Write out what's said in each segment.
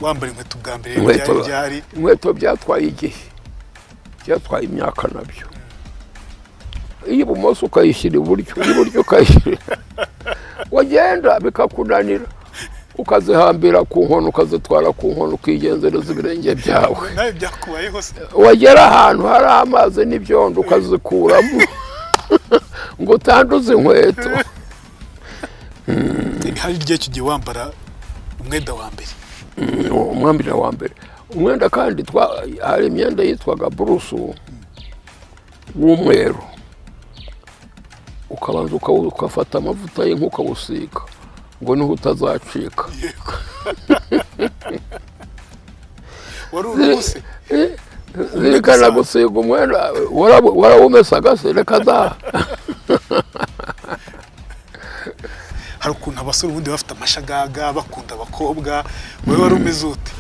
Wambara inkweto bwa mbere Inkweto- byari Inkweto byatwaye igihe, byatwaye imyaka nabyo. Iy'ibumoso ukayishyira iburyo, iy'iburyo ukayishyira, wagenda bikakunanira, ukazihambira ku nkono, ukazitwara ku nkono, ukigenzereza ibirenge byawe. Nawe byakubayeho se? Wagera ahantu hari amazi n'ibyondo, ukazikuramo ngo utanduze inkweto. Hari igihe kigiye wambara umwenda wa mbere? Umwambira wa mbere umwenda kandi hari imyenda yitwaga burusu w'umweru, ukabanza ugafata amavuta y'inka ukawusiga ngo niho utazacika. Yego, wari uruhu se? Zirikana gusiga umwenda, warawumesaga se? Reka da. Hari ukuntu abasore ubundi bafite amashagaga, bakunda abakobwa, wowe wari umeze ute?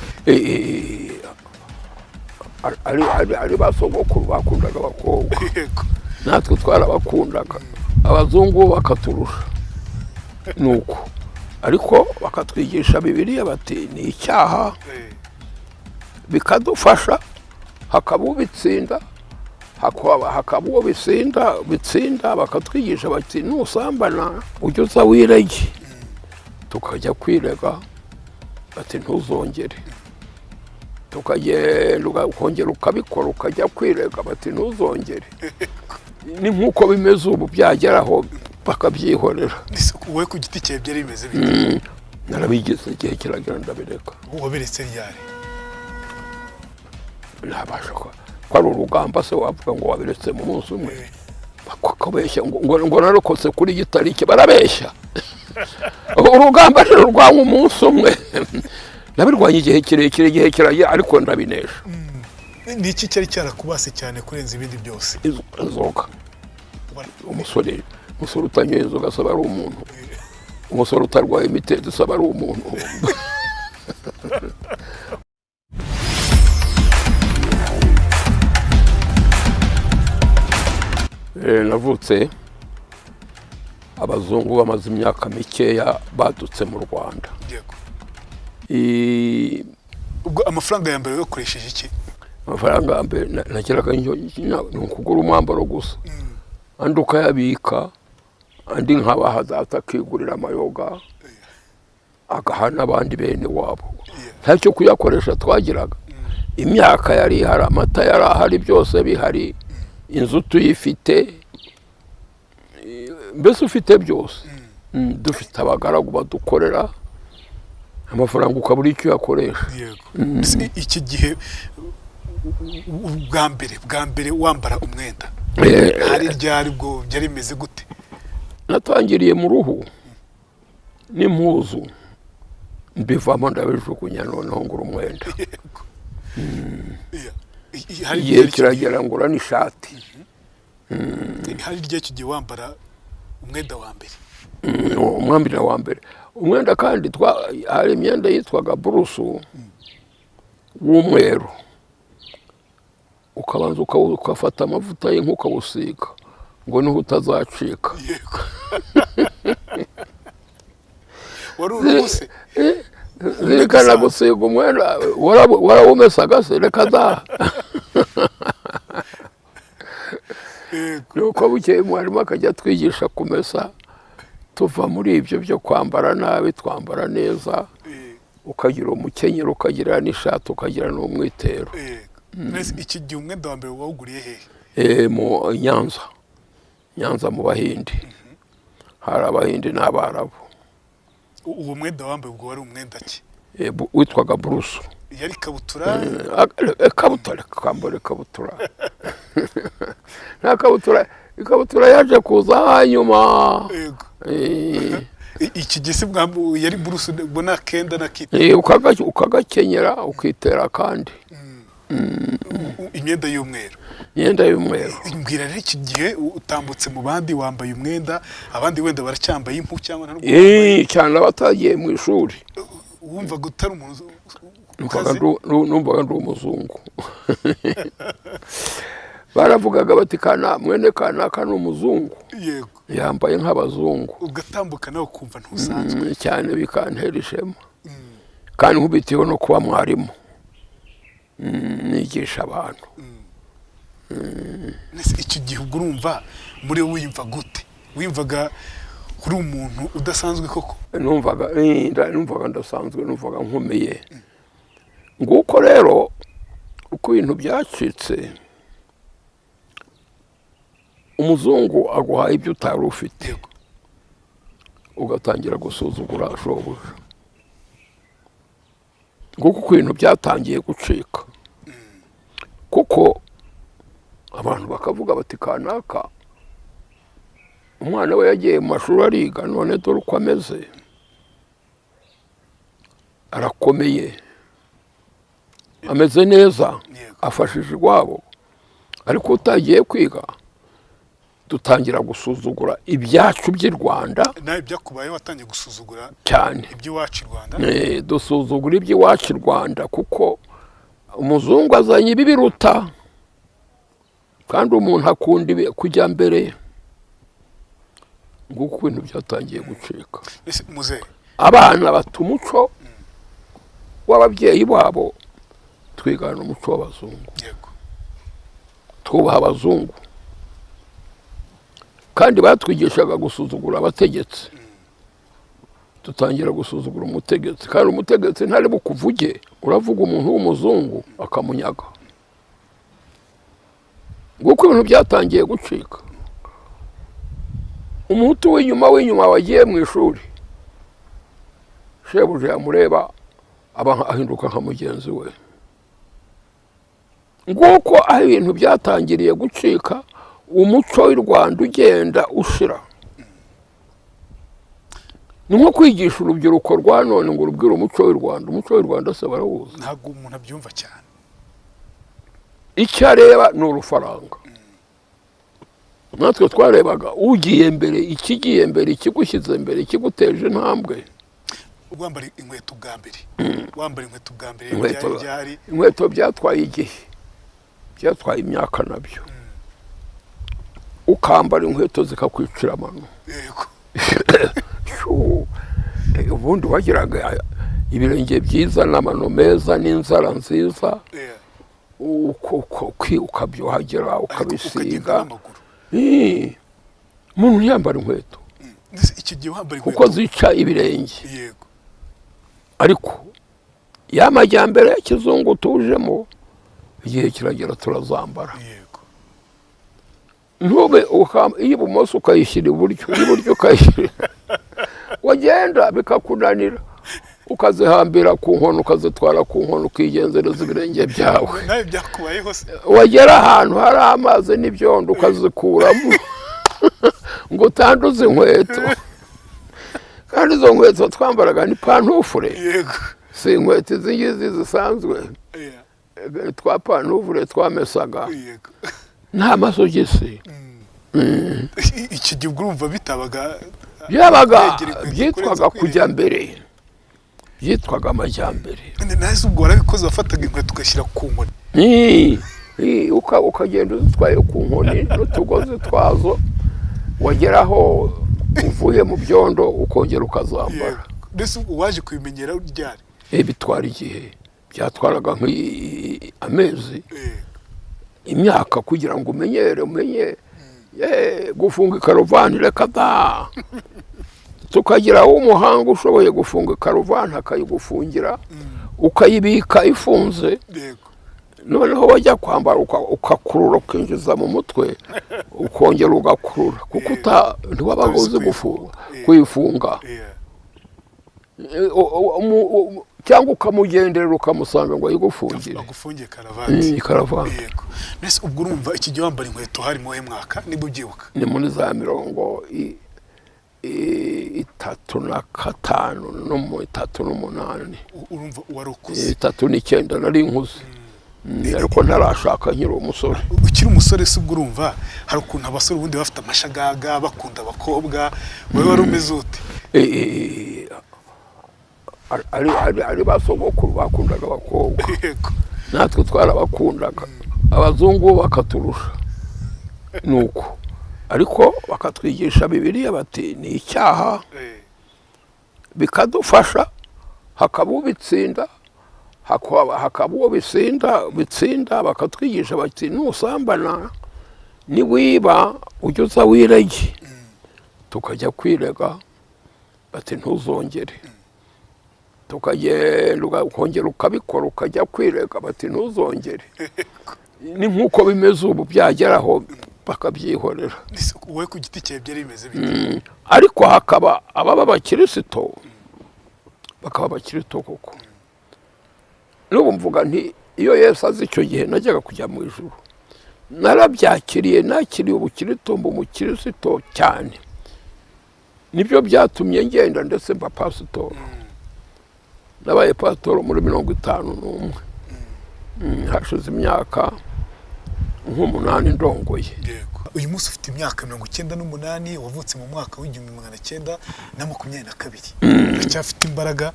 Ari ba sogokuru bakundaga abakobwa. Natwe twarabakundaga, abazungu bakaturusha nuko, ariko bakatwigisha Bibiliya bati ni icyaha. Bikadufasha, hakaba ubitsinda, hakaba uwo bitsinda. Bakatwigisha bati nusambana ujye uza wirege, tukajya kwirega, bati ntuzongere, tukagenda, ukongera ukabikora, ukajya kwirega, bati ntuzongere. Ni nk'uko bimeze ubu, byageraho bakabyihorera. Ese wowe ku giti cyawe byari bimeze bite? Narabigize, igihe kiragera ndabireka. Wabiretse ryari? Ntabasha ko ari urugamba se wavuga ngo wabiretse mu munsi umwe? Bakakubeshya ngo narokotse kuri iyi tariki, barabeshya. Urugamba ntirurwanywa umunsi umwe, nabirwanya igihe kirekire, igihe kiragera ariko ndabinesha. Ni iki cyari cyarakubase cyane kurenza ibindi byose? Inzoga. Umusore utanyoye inzoga asaba ari umuntu? Umusore utarwaye imitezi asaba ari umuntu? Navutse abazungu bamaze imyaka mikeya badutse mu Rwanda. Ubwo amafaranga ya mbere wakoresheje iki? Amafaranga ya mbere nageraga ni ukugura umwambaro gusa, andi ukayabika, andi nkabaha data akigurira amayoga, agaha n'abandi bene wabo. Ntacyo kuyakoresha twagiraga. Imyaka yari ihari, amata yari ahari, byose bihari, inzu tuyifite, mbese ufite byose. Dufite abagaragu badukorera, amafaranga ukabura icyo uyakoresha. Yego. Ese iki gihe bwa mbere wambara umwenda hari ryari? Ubwo byari bimeze gute? Natangiriye mu ruhu n'impuzu, mbivamo ndabijugunya, noneho ngura umwenda. Yego. Yeah. Hari Igihe ryari icyo gihe- kiragera ngura n'ishati. Hari ryari icyo gihe wambara umwenda wa mbere? Umwambira wa mbere umwenda kandi hari imyenda yitwaga burusu w'umweru, ukabanza ugafata amavuta y'inka ukawusiga ngo niho utazacika. Yego, wari uruhu se? Zirikana gusiga umwenda, warawumesaga se? Reka da. Nuko bukeye mwarimu akajya atwigisha kumesa, tuva muri ibyo byo kwambara nabi, twambara neza. Ukagira umukenyero, ukagira n'ishati, ukagira n'umwitero. Yego. Mbese iki gihe umwenda wa mbere wawuguriye hehe? Mu Nyanza, mu Bahindi, hari Abahindi n'Abarabu. Uwo mwenda wambaye ubwo wari umwenda ki? Witwaga burusu. Yari ikabutura? Ikabutura, reka kambara ikabutura, nta kabutura, ikabutura yaje kuza hanyuma. Iki gihe se yari burusu ubona kenda na kiti? Ukagakenyera, ukitera kandi. Imyenda y'umweru? Imyenda y'umweru. Mbwira rero, iki gihe utambutse mu bandi wambaye umwenda, abandi wenda baracyambaye impu cyangwa nta nubwo wambaye. Cyane abatagiye mu ishuri. Wumvaga utari umuntu Numvaga ukaze? Numvaga ndi umuzungu. Baravugaga bati kana mwene kanaka ni umuzungu, yambaye nk'abazungu. Ugatambuka nawe ukumva ntusanzwe. Cyane, bikantera ishema. Kandi nkubitiyeho no kuba mwarimu, nigisha abantu. Ese icyo gihe ubwo urumva muri wowe wiyumva gute? Wiyumvaga uri umuntu udasanzwe koko? Numvaga numvaga ndasanzwe, numvaga nkomeye. Nguko rero uko ibintu byacitse. Umuzungu aguhaye ibyo utari ufite, ugatangira gusuzugura shobuja. Nguko uko ibintu byatangiye gucika, kuko abantu bakavuga bati: "Kanaka umwana we yagiye mu mashuri ariga, none dore uko ameze, arakomeye, ameze neza, afashije iwabo." Ariko utagiye kwiga, dutangira gusuzugura ibyacu by'i Rwanda. Nawe byakubayeho, watangiye gusuzugura Cyane. iby'iwacu i Rwanda? Dusuzugura iby'iwacu i Rwanda, kuko umuzungu azanye ibibiruta, kandi umuntu akunda kujya mbere. Nguko ibintu byatangiye gucika. Ese muzehe, Abana bata umuco w'ababyeyi babo, twigana umuco w'abazungu. Twubaha abazungu, kandi batwigishaga gusuzugura abategetsi. Dutangira gusuzugura umutegetsi, kandi umutegetsi ntari bukuvuge. Uravuga umuntu w'umuzungu akamunyaga. Nguko ibintu byatangiye gucika. Umuhutu w'inyuma w'inyuma wagiye mu ishuri, shebuja yamureba aba ahinduka nka mugenzi we. Nguko aho ibintu byatangiriye gucika, umuco w'i Rwanda ugenda ushira. Ni nko kwigisha urubyiruko rwa none ngo rubwire umuco w'i Rwanda. Umuco w'i Rwanda se barawuzi? Ntabwo umuntu abyumva cyane. Icyo areba ni urufaranga. Natwe twarebaga ugiye mbere, ikigiye mbere, ikigushyize mbere, ikiguteje intambwe. Wambara inkweto bwa mbere, wambara inkweto bwa mbere, Inkweto, byari byari inkweto byatwaye igihe, byatwaye imyaka nabyo. Ukambara inkweto zikakwicira amano. Shuu, ubundi wagiraga ibirenge byiza n'amano meza n'inzara nziza, ukabyuhagira, Ariko ukagenda ukabisiga. n'amaguru. Umuntu ntiyambara inkweto, Ndetse icyo gihe wambara kuko inkweto, zica ibirenge. Ariko ya majyambere ya kizungu tujemo, igihe kiragera turazambara. Ntube iy'ibumoso ukayishyira iburyo, iy'iburyo ukayishyira, wagenda bikakunanira, ukazihambira ku nkono, ukazitwara ku nkono, ukigenzereza ibirenge byawe. Nawe byakubayeho se? Wagera ahantu hari amazi n'ibyondo, ukazikuramo ngo utanduze inkweto. Kandi izo nkweto twambaraga ni pantufure, si inkweto izi ngizi zisanzwe. Twa pantufure twamesaga, nta masogisi. Icyo gihe ubwo urumva bitabaga Byabaga kwegera inkweto, byitwaga kurenza kujya mbere, byitwaga amajyambere. Nawe ubwo warabikoze, wafataga inkweto ugashyira ku nkoni? Ukagenda uzitwaye ku nkoni n'utugozi twazo, wageraho uvuye mu byondo ukongera ukazambara. Mbese ubwo waje kubimenyera ryari? Bitwara igihe, byatwaraga nk'amezi, imyaka, kugira ngo umenyere, umenye gufunga ikaruvani. Reka da, tukagira umuhanga ushoboye gufunga ikaruvani, akayigufungira, ukayibika ifunze. Noneho wajya kwambara ukakurura, ukinjiza mu mutwe, ukongera ugakurura, kuko ntiwabaga uzi gufunga, kuyifunga. Cyangwa ukamugenderera, ukamusanga ngo ayigufungire. Agufungiye karavati. Karavati. Yego. Mbese ubwo urumva iki gihe wambara inkweto hari mu mwaka, niba ubyibuka? Ni muri za 35 no mu 38. Urumva wari ukuze. 39, nari nkuze, ariko ntarashaka, nkiri umusore. Ukiri umusore se, ubwo urumva hari ukuntu abasore ubundi bafite amashagaga, bakunda abakobwa, wowe wari umeze ute? Ari ba sogokuru bakundaga abakobwa, natwe twarabakundaga, abazungu bakaturusha. Nuko ariko bakatwigisha Bibiliya bati ni icyaha, bikadufasha. Hakaba ubitsinda, hakaba uwo bitsinda. Bakatwigisha bati: "Nusambana, niwiba, ujye uza wirege." Tukajya kwirega, bati: "Ntuzongere." Tukagenda, ukongera ukabikora, ukajya kwirega, bati: "Ntuzongere." Ni nk'uko bimeze ubu, byageraho bakabyihorera. Ese wowe ku giti cyawe byari bimeze bite? Ariko hakaba ababa abakirisito, bakaba abakirisito koko. N'ubu mvuga nti iyo Yesu azi icyo gihe, najyaga kujya mu ijuru. Narabyakiriye, nakiriye ubukristo, mba umukirisito cyane. Nibyo byatumye ngenda ndetse mba pasitori. Nabaye pasitori muri 51. Hashize imyaka nk'8 ndongoye. Yego. Uyu munsi ufite imyaka 98, wavutse mu mwaka w'1922, uracyafite imbaraga.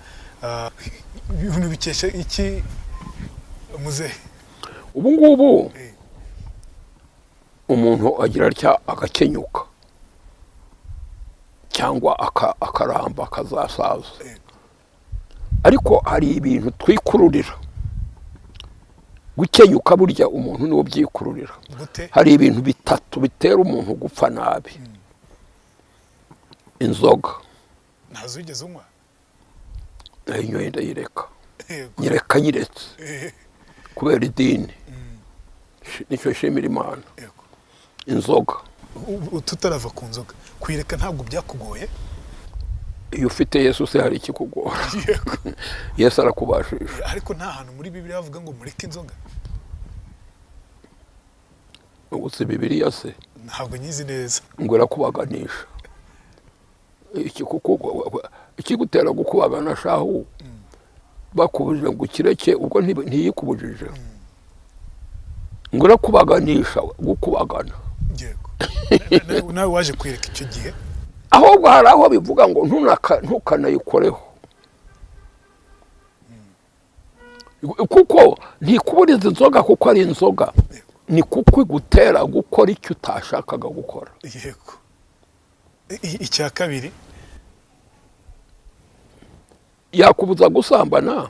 Ibintu bikesha iki, muzehe? Ubu ngubu umuntu agira atya agakenyuka cyangwa akaramba, akazasaza. Ariko hari ibintu twikururira gukenyuka. Burya umuntu niwe ubyikururira. Gute? Hari ibintu bitatu bitera umuntu gupfa nabi: inzoga. Ntazo wigeze unywa? Nayinyoye ndayireka. Nyireka, nyiretse kubera idini. Nicyo nshimira Imana. Inzoga. Tutarava ku nzoga, kuyireka ntabwo byakugoye? Iyo ufite Yesu se hari ikikugora? Yesu arakubashisha. Ariko nta hantu muri Bibiliya bavuga ngo mureke inzoga. Ubu si Bibiliya se? Ntabwo nyizi neza. Ngo irakubaganisha. Ikigutera gukubagana shahu, bakubujije ngo ukireke, ubwo ntiyikubujije ngo irakubaganisha gukubagana. Yego. Nawe waje kuyireka icyo gihe? Ahubwo hari aho bivuga ngo ntukanayikoreho, kuko ntikuburiza inzoga kuko ari inzoga, ni kuko igutera gukora icyo utashakaga gukora. Yego. Icya kabiri? Yakubuza gusambana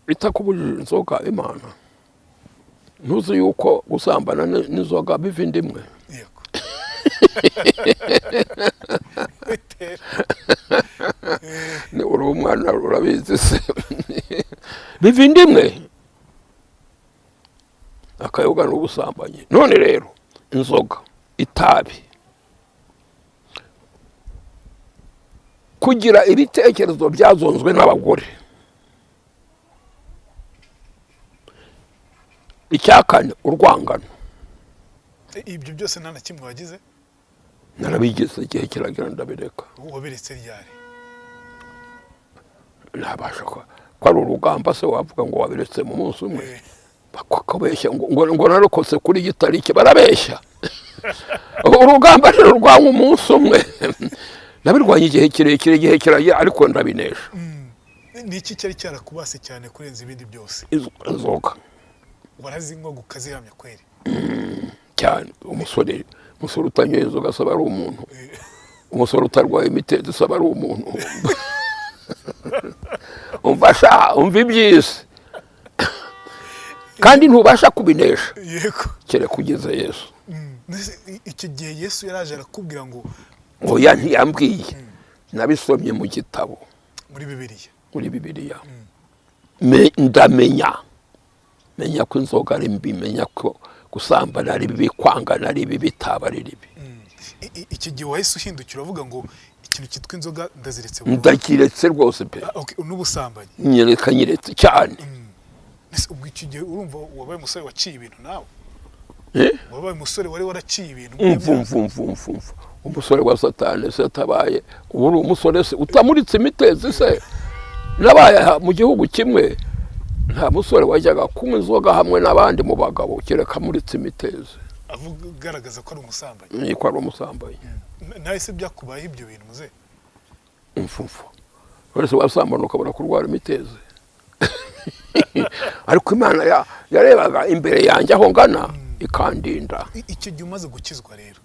itakubujije inzoga? Imana ntuzi yuko gusambana n'inzoga biva inda imwe? Yego. Bitera. Ni uri umwana urabizi se, biva inda imwe, akayoga n'ubusambanyi. None rero inzoga, itabi, kugira ibitekerezo byazonzwe n'abagore. Icya kane, urwangano. Ibyo byose nta na kimwe wagize? Narabigize, igihe kiragira ndabireka. Wabiretse ryari? Ntabasha ko ari urugamba se wavuga ngo wabiretse mu munsi umwe? Bakakubeshya ngo narokotse kuri iyi tariki, barabeshya. Urugamba ntirurwanywa umunsi umwe. Nabirwanya igihe kirekire, igihe kiragira, ariko ndabinesha. Ni iki cyari cyarakubase cyane kurenza ibindi byose? Inzoga. Warazinywaga ukazihamya kweri? Cyane. Umusore utanyoye inzoga asaba ari umuntu? Umusore utarwaye imitezi asaba ari umuntu? Umva sha, umva iby'isi, kandi ntubasha kubinesha kereka ugeze Yesu. Mbese icyo gihe Yesu yaraje arakubwira ngo? Oya, ntiyambwiye, nabisomye mu gitabo. Muri Bibiliya? Muri Bibiliya. Ndamenya, menya ko inzoga ari mbi, menya ko gusambana ari bibi, kwangana ari bibi, itaba ari ribi. Icyo gihe wahise uhindukira uvuga ngo ikintu cyitwa inzoga ndaziretse burundu? Ndakiretse rwose pe. Ah, okay, n'ubusambanyi? Nyereka, nyiretse cyane. Mbese ubwo icyo gihe urumva wabaye umusore waciye ibintu nawe? Eh? Wabaye umusore wari waraciye ibintu? Umva, umva, umva, umva, umva, umusore wa Satani se atabaye ubu uri umusore se utamuritse imitezi se? Nabaye aha mu gihugu kimwe, nta musore wajyaga kunywa inzoga hamwe n'abandi mu bagabo kereka amuritse imitezi. Avuga agaragaza ko ari umusambanyi? Niko, ari umusambanyi. Nawe se byakubayeho ibyo bintu, muze? Umfumfu wese wasambana ukabura kurwara imitezi? Ariko Imana yarebaga imbere yanjye aho ngana ikandinda. Icyo gihe umaze gukizwa rero,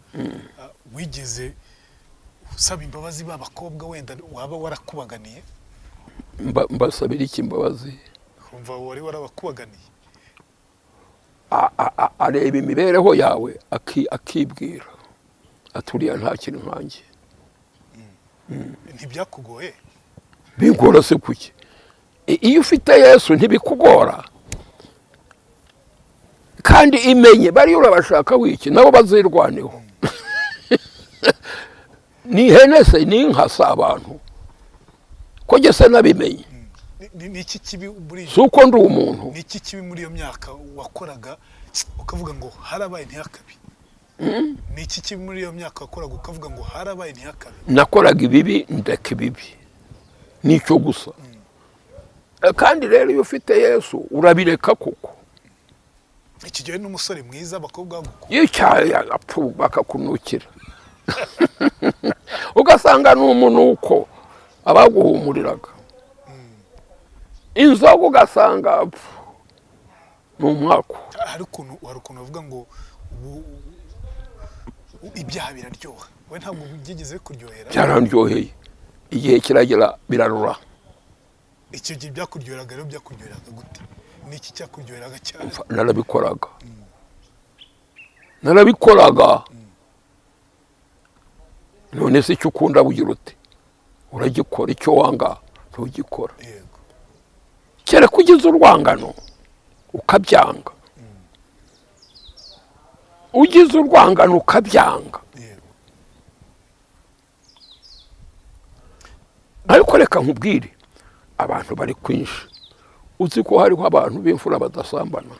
wigeze usaba imbabazi ba bakobwa wenda waba warakubaganiye? Mbasabira iki imbabazi? Umva, wari warabakubaganiye. Areba imibereho yawe, akibwira ati: "Uriya nta kintu nkanjye." Ntibyakugoye? Bigora se kuki? Iyo ufite Yesu ntibikugora. Kandi imenye bariya urabashaka wiki? Nabo bazirwaneho. Ni ihene se? Ni inka? Si abantu ko jye se nabimenye? Ni iki kibi muri Si uko ndi umuntu? Ni iki kibi muri iyo myaka wakoraga ukavuga ngo harabaye ntihakabe? Ni iki kibi muri iyo myaka wakoraga ukavuga ngo harabaye ntihakabe? Nakoraga ibibi, ndeka ibibi, nicyo gusa. Kandi rero iyo ufite Yesu urabireka koko. Iki gihe n'umusore mwiza, abakobwa bagukunda. Yicaye apfu bakakunukira, ugasanga ni umunuko abaguhumuriraga inzoga, ugasanga pfu, ni umwaku. Hari ukuntu bavuga ngo ubu ibyaha biraryoha. We ntabwo byigeze bikuryohera? Byarandyoheye, igihe kiragera birarura. Icyo gihe byakuryoheraga rero, byakuryoheraga gute? Ni iki cyakuryoheraga cyane? Narabikoraga, narabikoraga. None se icyo ukunda bugira ute? Uragikora, icyo wanga ntugikora. Kereka ugize urwangano ukabyanga, ugize urwangano ukabyanga. Ariko reka nkubwire, abantu bari kwinshi. Uzi ko hariho abantu b'imfura badasambana?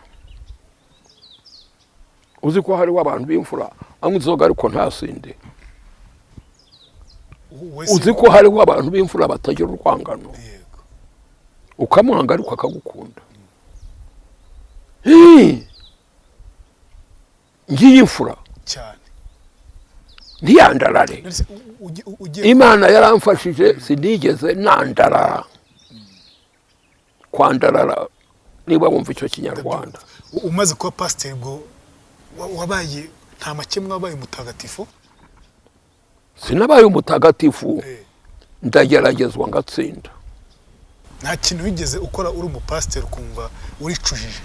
Uzi ko hariho abantu b'imfura anywa inzoga ariko ntasinde? Wese. Uzi ko hariho abantu b'imfura batagira urwangano? Ukamwanga ariko akagukunda. Hii! Ngiyi imfura. Cyane. Ntiyandarare. None se ugiye Imana yaramfashije, sinigeze nandarara, kwandarara, niba wumva icyo Kinyarwanda. Umaze kuba pasiteri, ubwo wabaye nta makemwa, wabaye umutagatifu? Sinabaye umutagatifu. Ndageragezwa ngatsinda. Nta kintu wigeze ukora uri umupasiteri ukumva uricujije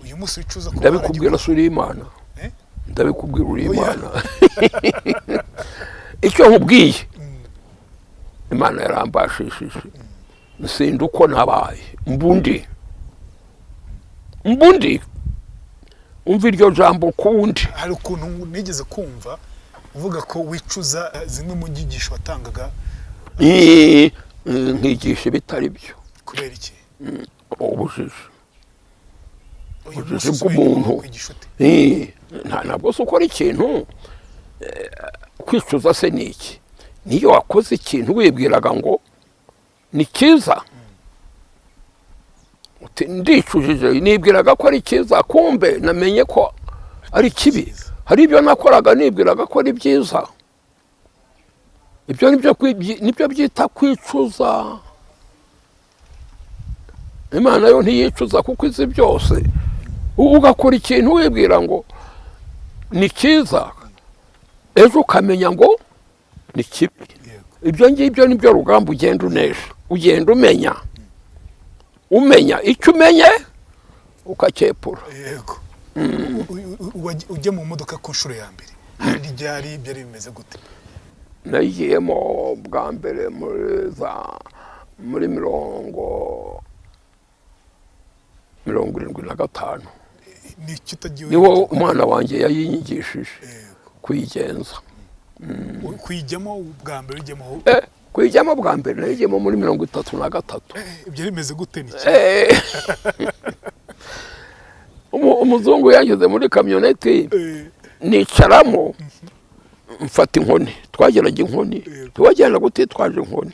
uyu munsi, wicuza kuba Ndabikubwira si uri Imana? Eh? Ndabikubwira uri Oya. Imana? Icyo nkubwiye, Imana yarambashishije, nsinda uko nabaye mbundi mbundi. Umva iryo jambo kundi. Hari ukuntu nigeze kumva uvuga ko wicuza zimwe mu nyigisho watangaga. Nkigisha ibitari byo. Kubera iki? Ubujiji. Uyu Ubujiji munsi usubiye inyuma bw'umuntu. kwigisha ute? Ntabwo se ukora ikintu, kwicuza se ni iki? Niyo wakoze ikintu wibwiraga ngo ni cyiza, uti: "Ndicujije, nibwiraga ko ari cyiza, kumbe namenye ko ari kibi." Cyiza. Hari ibyo nakoraga nibwiraga ko ari byiza. Ibyo nibyo byita kwicuza. Imana yo ntiyicuza kuko izi byose. Ugakora ikintu wibwira ngo ni cyiza, ejo ukamenya ngo ni kibi. Ibyo ngibyo nibyo rugamba ugenda unesha, ugenda umenya, umenya icyo umenye ukacyepura. Yego. Ujya mu modoka ku nshuro ya mbere hari ryari? Byari bimeze gute? Nayigiyemo bwa mbere muri 75. Ni iki utagiye Niho umwana wanjye yayinyigishije kuyigenza. Kuyijyamo bwa mbere ujyamo? Kuyijyamo bwa mbere nayigiyemo muri 33. Byari bimeze gute? Ni iki? Umuzungu yangeze muri kamyoneti, nicaramo, mfata inkoni. Twageraga inkoni. Ntiwagenda utitwaje inkoni.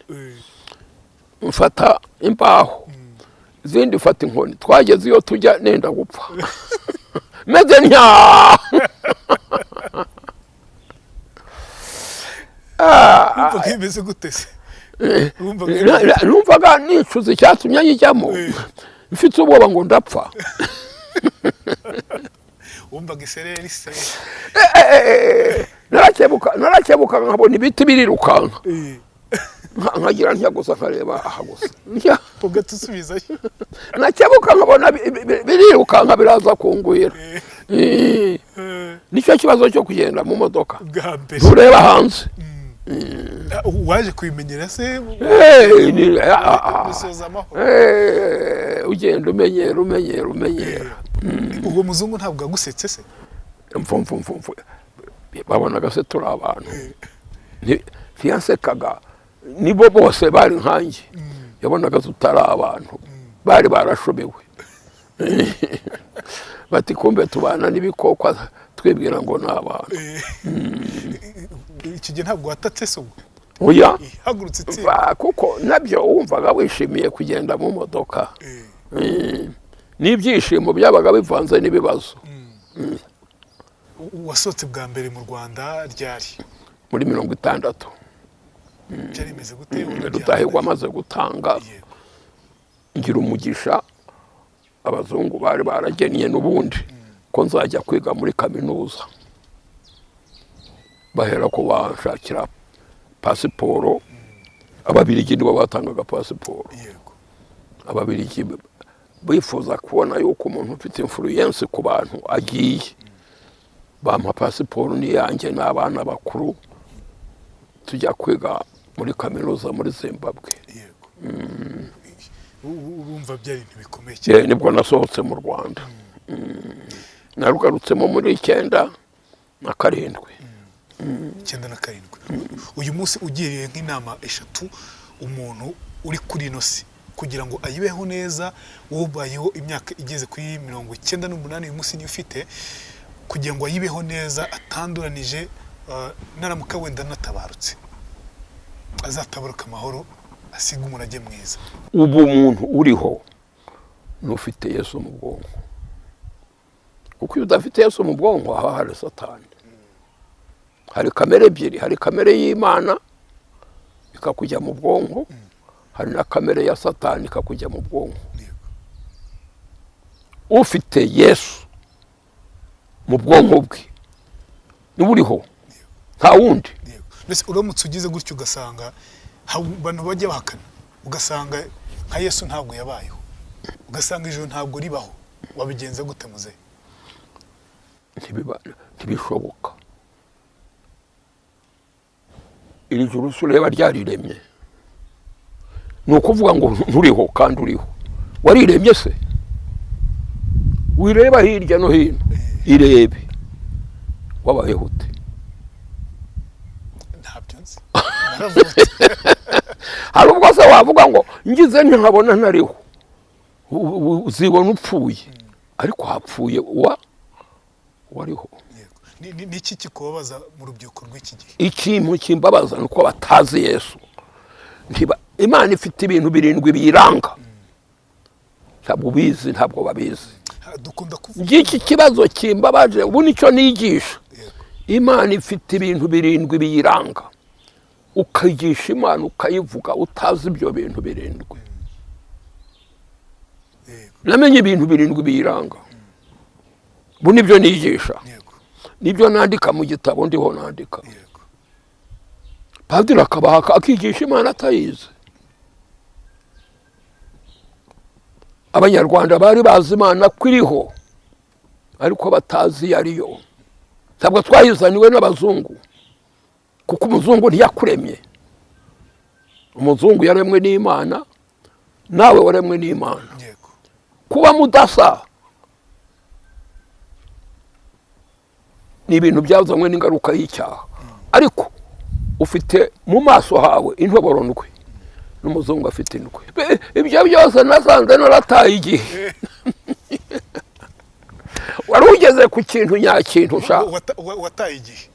Mfata imbaho, izindi mfata inkoni. Twageze iyo tujya nenda gupfa, meze ntya. Wumvaga bimeze gute se? Wumvaga Numvaga nicuza icyatumye nyijyamo. Mfite ubwoba ngo ndapfa. Wumvaga isereri se? Narakebuka, narakebuka nkabona ibiti birirukanka. Nkagira ntya gusa, nkareba aha gusa. Ntya. Ugahita usubizayo. Nakebuka nkabona birirukanka biraza kungwira. Nicyo kibazo cyo kugenda mu modoka. Bwa mbere. Ntureba hanze. Ah, waje kubimenyera se? Eh. Bisoza amahoro. Ugenda umenyera, umenyera, umenyera. Uwo muzungu ntabwo yagusetse se? Mfu mfu mfu mfu, babonaga se turi abantu? Ntiyasekaga, nibo bose bari nkanjye, yabonaga tutari abantu, bari barashobewe, bati kumbe tubana n'ibikoko twibwira ngo ni abantu. Icyo gihe ntabwo watatse se ubwo? Oya. Ihagurutse itsinda. Kuko nabyo wumvaga wishimiye kugenda mu modoka. N'ibyishimo byabaga bivanze n'ibibazo. Wasohotse bwa mbere mu Rwanda ryari? Muri 60. Byari bimeze gute? Rudahigwa amaze gutanga, ngira umugisha, abazungu bari baragennye n'ubundi ko nzajya kwiga muri kaminuza, bahera ko banshakira pasiporo. Ababirigi nibo batangaga pasiporo. Ababirigi bifuza kubona yuko umuntu ufite influence ku bantu agiye, bampa pasiporo n'iyanjye n'abana bakuru, tujya kwiga muri kaminuza muri Zimbabwe. Yego. Urumva byari ibintu bikomeye cyane. Nibwo nasohotse mu Rwanda. Narugarutsemo muri 97. 97. Uyu munsi ugiriye nk'inama eshatu umuntu uri kuri ino si kugira ngo ayibeho neza, wowe ubayeho imyaka igeze kuri 98 uyu munsi niyo ufite, kugira ngo ayibeho neza atanduranije, naramuka wenda anatabarutse azatabaruka amahoro, asiga umurage mwiza. Ubu umuntu uriho n'ufite Yesu mu bwonko, kuko iyo udafite Yesu mu bwonko haba hari Satani. Hari kamere ebyiri: hari kamere y'Imana ikakujya mu bwonko, hari na kamere ya Satani ikakujya mu bwonko. Ufite Yesu mu bwonko bwe niwe uriho, nta wundi. Yego. Mbese uramutse ugize gutyo ugasanga abantu bajya bahakana, ugasanga nka Yesu ntabwo yabayeho, ugasanga ijuru ntabwo ribaho, wabigenza gute muzehe? Ntibishoboka. Iri juru se ureba ryariremye? Ni ukuvuga ngo nturiho kandi uriho. Wariremye se? Wireba hirya no hino, irebe, wabayeho ute? Ntabyo nzi, naravutse. Hari ubwo se wavuga ngo ngize ntinkabona ntariho? Uzibona upfuye, ariko hapfuye uwa wariho. Yego. Ni iki kikubabaza mu rubyiruko rw'iki gihe? Ikintu kimbabaza ni uko batazi Yesu. Imana ifite ibintu birindwi biyiranga, ntabwo ubizi, ntabwo babizi. Dukunda kuvuga. Ngiki kibazo kimbabaje ubu, nicyo nigisha. Imana ifite ibintu birindwi biyiranga. Ukigisha Imana, ukayivuga utazi ibyo bintu birindwi. Namenye ibintu birindwi biyiranga, ubu nibyo nigisha, nibyo nandika mu gitabo ndiho nandika. Padiri akabaha akigisha Imana atayizi. Abanyarwanda bari bazi Imana ko iriho, ariko batazi iyo ariyo. Ntabwo twayizaniwe n'abazungu, kuko umuzungu ntiyakuremye. Umuzungu yaremwe n'Imana, nawe waremwe n'Imana. Kuba mudasa ni ibintu byazanywe n'ingaruka y'icyaha, ariko ufite mu maso hawe intoboro ndwi, n'umuzungu afite indwi. Ibyo byose nasanze narataye igihe. Wari ugeze ku kintu nyakintu ushaka. Wataye igihe.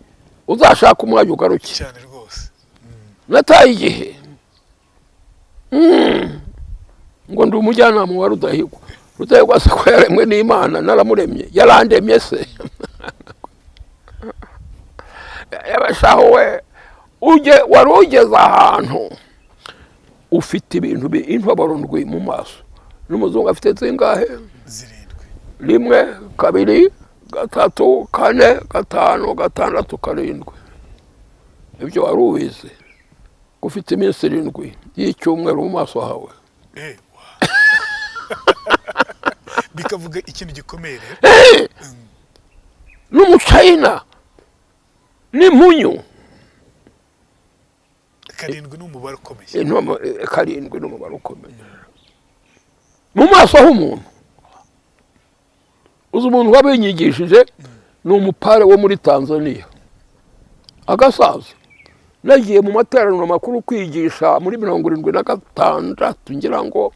Uzashaka umwanya ugaruke. Cyane rwose. Nataye igihe. Ngo ndi umujyanama wa Rudahigwa. Rudahigwa se ko yaremwe n'Imana, naramuremye? Yarandemye se? Yabashaho we ujye wari ugeze ahantu ufite ibintu intoboro ndwi mu maso, n'umuzungu afite zingahe? Zirindwi. 1, 2, 3, 4, 5, 6, 7. Ibyo wari ubizi? Ko ufite iminsi 7 y'icyumweru mu maso hawe. Bikavuga ikintu gikomeye rero. N'umucayina n'impunyu. 7 ni umubare ukomeye. 7 ni umubare ukomeye mu maso h'umuntu. Uzi umuntu wabinyigishije? Ni umupare wo muri Tanzania, agasaza. Nagiye mu materaniro makuru kwigisha muri 76, ngira ngo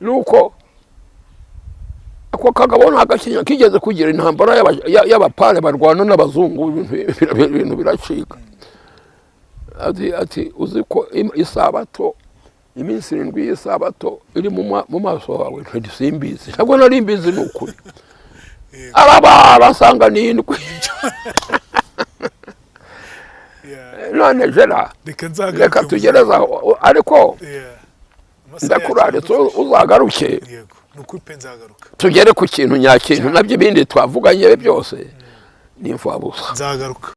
nuko ako kagabo ni agakinya kigeze kugira intambara y'abapare barwana n'abazungu, ibintu biracika. Ati uzi ko isabato, iminsi 7 y'isabato iri mu maso hawe? Nti simbizi, ntabwo nari mbizi, ni ukuri. Arabara asanga ni 7. None jera Reka nzagaruke. Reka tugereze aho, ariko Amasaha ndakuraritse, yacu. uzagaruke. Yego, ni ukuri pe, nzagaruka. Tugere ku kintu nyakintu, nabyo ibindi twavuganye byose ni imfabusa. Nzagaruka.